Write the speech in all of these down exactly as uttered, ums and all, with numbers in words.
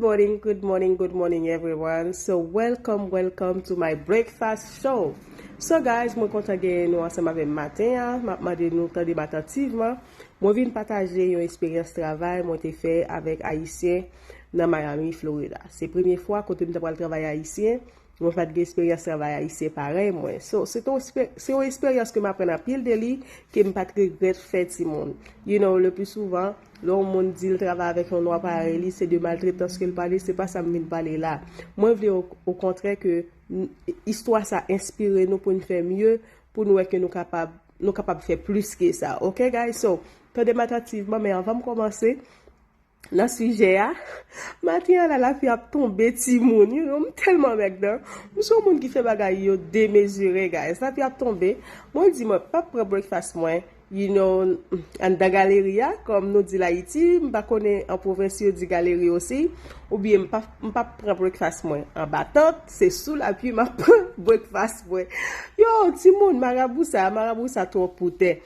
Morning, good morning, good morning everyone. So welcome, welcome to my breakfast show. So guys, mwen kontan genyen nou ansanm avè m maten an. M ap mande nou tande m atantivman. Mwen vin pataje yon eksperyans travay mwen te fè avèk Ayisyen nan Miami, Florida. Se premye fwa kote m ta pral travay Ayisyen. Mwen pa t gen eksperyans travay Ayisyen parèy mwen. So, se yon ekspe- se yon eksperyans ke m aprann anpil de li, ke m pa t regrèt fè timoun. You know, le pli souvan, lè yon moun di l travay avèk yon nwa parèy li, se de maltretans ke l pale, se pa sa m vin pale la. Mwen vle o- okontrè ke n- istwa sa enspire nou pou n fè mye, pou n wè ke nou kapab nou kapab fè plis ke sa. Ok guys, so, tande m atantivman, men anvan m kòmanse nan sijè a, maten an la lapli ap tonbe timoun, you know, m tèlman mèg nan. M se yon moun ki fè bagay yo demezire guys. Lapli ap tonbe. Mwen di mwen p ap pran breakfast mwen, you know, anndan galeri a, kòm nou di l Ayiti, m pa konnen an pwovens yo di galeri osi, oubyen m p ap m p ap pran breakfast mwen anba tant, se sou lapli m ap pran breakfast mwen. Yo, timoun, marabou sa, marabou sa twòp pou tè.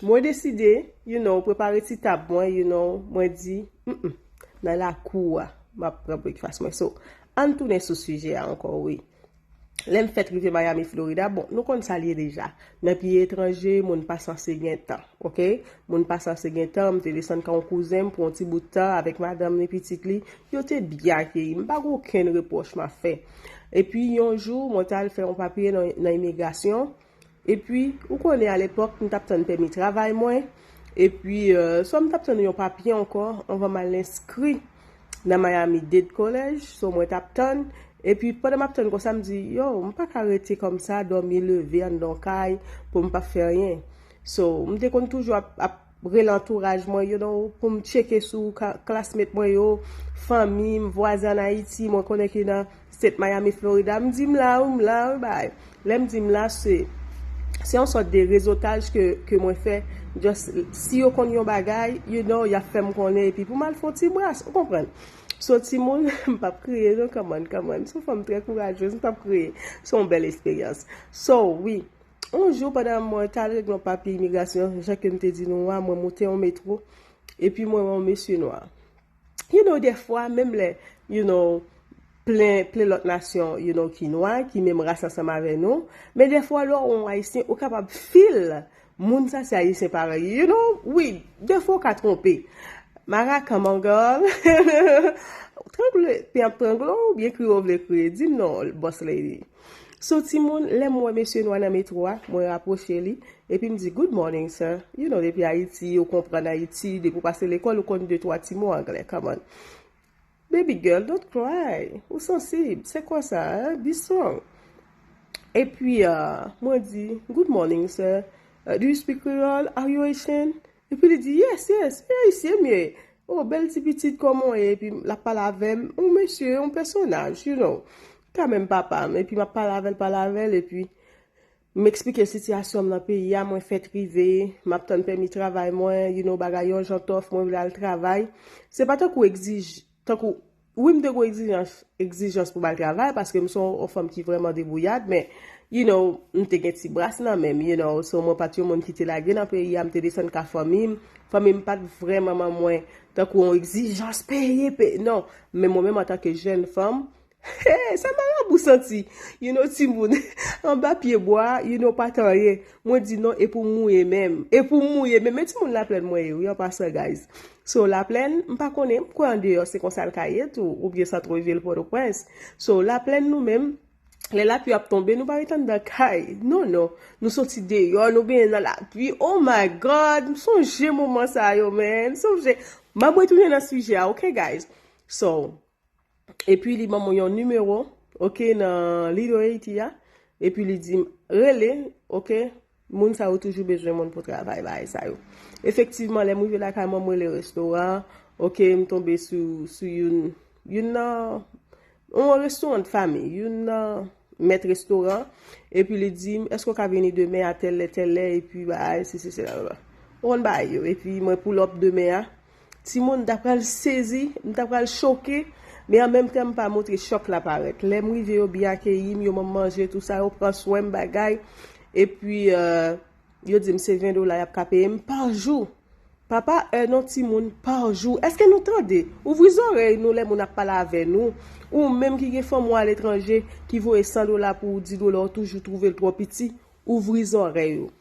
Mwen deside, you know, prepare ti tab mwen, you know, mwen di, mm nan lakou a, m ap pran breakfast mwen. So, ann tounen sou sijè a ankò, wi. Lè m fèt rive Miami, Florida, bon, nou konn sa l ye deja. Nan peyi etranje, moun pa sanse gen tan, ok? Moun pa sanse gen tan, m te desann kay yon kouzen m pou yon ti bout tan avèk madanm li, pitit li. Yo te byen akeyi m, m pa gen okenn repwòch m ap fè. Epi, yon jou, mwen t al fè yon papye nan, nan imigrasyon. Epi, ou konnen alepòk, m t ap tann pèmi travay mwen. Epi, euh, swa m t ap tann yon papye ankò anvan m al enskri nan Miami Dade College. So, mwen t ap tann. Epi, pandan m ap tann konsa, m di, yo, m pa ka rete kòmsa, dòmi leve anndan yon kay pou m pa fè anyen. So, m te konn toujou ap, ap rele antouraj mwen, you know, pou m tcheke sou ka- classmate mwen yo, fanmi m, vwazen ann Ayiti, mwen konnen ki nan state Miami, Florida, m di m la, wi, m la, wi, bay. Lè m di m la, se se yon sòt de rezotaj ke, ke mwen fè. Just, si yo konn yon bagay, you know, y ap fè m konnen, epi pou m al fè yon ti bras, ou konprann? So, timoun, m p ap kriye, non, come on, come on. Se yon fanm trè kourajez, m p ap kriye. Se yon bèl eksperyans. So, wi, yon jou, pandan mwen t al regle yon papye imigrasyon, jan ke m te di nou a, mwen moute yon metwo, epi mwen wè yon mesye nwa. You know, dèfwa, menm lè, you know, plen, plen lòt nasyon, you know, ki nwa, ki menm ras ansanm avè nou, men dèfwa, lè w wè yon Ayisyen, ou kapab feel moun sa se Ayisyen parèy. You know, wi, dèfwa w ka twonpe. Mara, come on, girl. Trangle, pen ap trangle w, oubyen kriye w vle kriye. Di m non, boss lady. So, timoun, lè m wè mesye nwa nan metwo a, mwen rapwoche li, epi m di, good morning, sir. You know, depi Ayiti, ou konprann Ayiti, depi w pase lekòl, ou konn de twa ti mo anglè, come on. Baby girl, don't cry. Ou sansib, se kwa sa, hein? Be strong. Epi, uh, mwen di, good morning, sir. Uh, do you speak Creole? Are you Haitian? Epi li di, yes, yes, mwen Ayisyen, mwen. Oh, bèl ti pitit, kòman w ye? Epi l ap pale avè m, yon mesye, yon pèsonaj, you know. Kanmenm papa m, epi m ap pale avè l, pale avè l, epi m eksplike sitiyasyon m nan peyi a, mwen fèt rive, m ap tann pèmi travay mwen, you know, bagay yo jan tough, mwen vle al travay. Se pa tankou egzij-, tankou, wi, m te gen egzijans, egzijans pou m al travay, paske m se yon, yon fanm ki vrèman debouyad, men, you know, m te gen ti bras nan men m, you know, so mwen pa t yon moun ki te lage nan peyi a, m te desann ka fanmi m, fanmi m pa t vrèman ban mwen, tankou yon egzijans, peye, peye, non, men mwen menm antanke jèn fanm, hey, sa marabou santi, you know, timoun, anba pye bwa, you know, pa t anyen, mwen di non, e pou m mouye menm, e pou m mouye menm, men timoun Laplèn mwen ye, wi, an pasan, guys. So, Laplèn, m pa konnen, m kwè andeyò, se konsa l ka ye tou, oubyen Santrevil, Pòtoprens. So, Laplèn nou menm, lè lapli ap tonbe, nou pa ret anndan kay. Non, non. Nou soti deyò, nou benyen nan lapli. Oh my God, m sonje moman sa yo, man. M sonje. M ap retounen nan sijè a, ok, guys? So, epi li ban mwen yon nimewo, ok, nan Little Haiti a. Epi li di m, rele, ok, moun sa yo toujou bezwen moun pou travay, bagay sa yo. Efektivman, lè m rive lakay mwen, m rele restoran, ok, m tonbe sou, sou youn, youn nan, yon restoran de fanmi, youn nan mèt restoran, epi li di m, èske w ka vini demen a tèl lè, tèl lè, epi bagay, sesi, sela, bla, bla. Ou konn bagay yo, epi mwen pull up demen a, timoun, m ta pral sezi, m ta pral choke, men an menm tan, m pa montre chòk la parèt. Lè m rive, yo byen akeyi m, yo ban m manje, tou sa, yo pran swen m, bagay. Epi, euh, yo di m se ven dola y ap ka peye m pa jou. Papa èd yon timoun pa jou. Èske nou tande? Ouvri zòrèy nou lè moun ap pale avè nou. Ou menm ki gen fanmi w aletranje, ki voye san dola pou ou, dis dola, ou toujou twouve l twò piti. Ouvri zòrèy ou.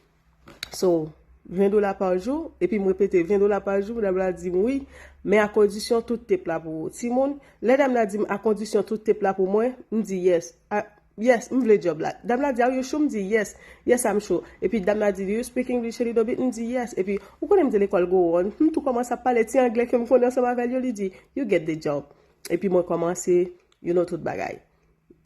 So, ven dola pa jou, epi m repete, ven dola pa jou, dam la di m wi, men a kondisyon tout tep la pou ou. Timoun, lè dam la di m a kondisyon tout tep la pou mwen, m di yes. A, yes, m vle djòb la. Dam la di, are you sure? M di yes. Yes, I'm sure. Epi dam la di, do you speak English a little bit? M di yes. Epi, ou konnen m te lekòl Gowon, m tou kòmanse ap pale ti anglè ke m konnen ansanm avè l yo, li di, you get the job. Epi mwen kòmanse, you know, tout bagay.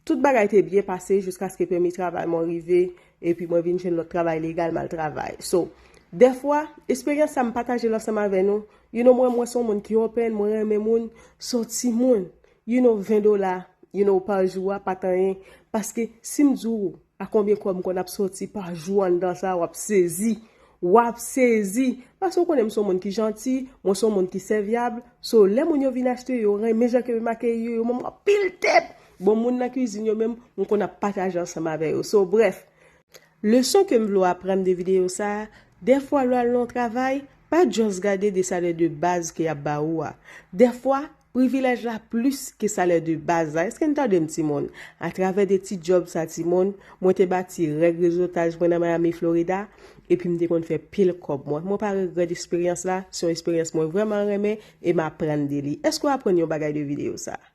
Tout bagay te byen pase jiskaske pèmi travay mwen rive, epi mwen vin jwenn lòt travay legal, m al travay. So, dèfwa, esperyans sa m pataje l ansanm avè nou. You know, mwen, mwen se yon moun ki open, mwen renmen moun, se yon timoun. You know, ven dola, you know, pa jou a, pa t anyen. Paske si m di w a konbyen kòb m konn ap soti pa jou anndan sa, w ap sezi. W ap sezi. Paske w konnen m se yon moun ki janti, mwen se yon moun ki sèvyab. So, lè moun yo vin achte, yo renmen jan ke m akeyi yo, yo ban m anpil tep. Bon, moun nan kwizin yo menm, m konn ap pataje ansanm avè yo. So, brèf, leson ke m vle w aprann de videyo sa a, dèfwa lè w al nan yon travay, pa just gade de salè de baz ke y ap ba ou a. Dèfwa, privilèj la plis ke salè de baz la. Èske n tande m, timoun? Atravè de ti djòb sa, timoun, mwen te bati règ rezotaj mwen nan Miami, Florida, epi m te konn fè pil kòb. Mwen, mwen pa regrèt esperyans la, se yon esperyans mwen vrèman renmen e m aprann de li. Èske w aprann yon bagay de videyo sa a?